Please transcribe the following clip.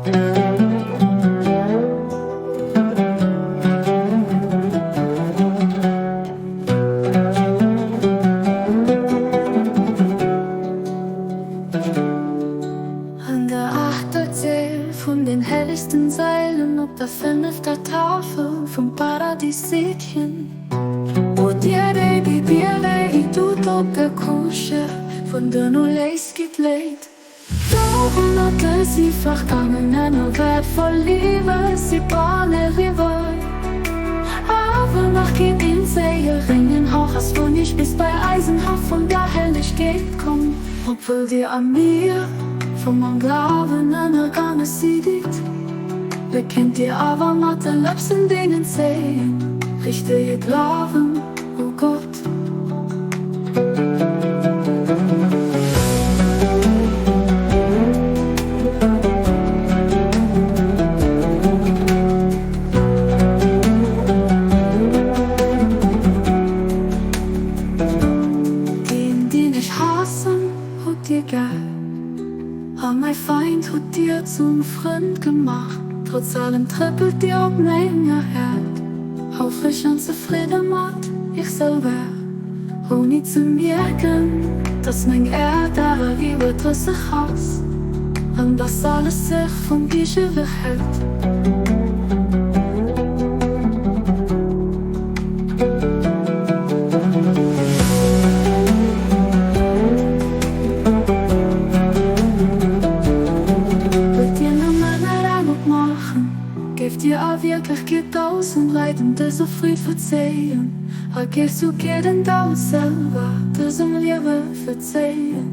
An der aachter Zeil vun den hellegsten Sailen op der fënnefter Tafel vum Paradis seet hien. O dir déi déi Biere tut op der Couche vun den Oléis gitt Léit. D'Joerhonnerte si vergaangen, ënner wäertvoll Liewe si bal eriwwer. Awer nach keen eenzege réngen Hauch ass vun iech bis bei eisen Haff vun der Hellegkeet komm. Obwuel dir a mir vum Onglawen ënnergaange sidd, bekennt dir awer mat de Lëpsen deenen zéien richtege Glawen u Gott. Deen, deen ech haassen, hutt dir gär, a mäi Feind hutt dir zum Frënd gemaach. Trotz allem trëppelt dir op menger Äerd, houfreg an zefridde mat iech selwer, ouni ze mierken, dass meng Äerd awer iwwer 30 ass an dass alles sech vum Gigewech hält. Wëllt dir nëmmen eleng opmaachen, géift dir a Wierklechkeet 1000 Leit ëm dëse Fried verzéien, a géift souguer den Doud selwer dësem Liewe verzéien.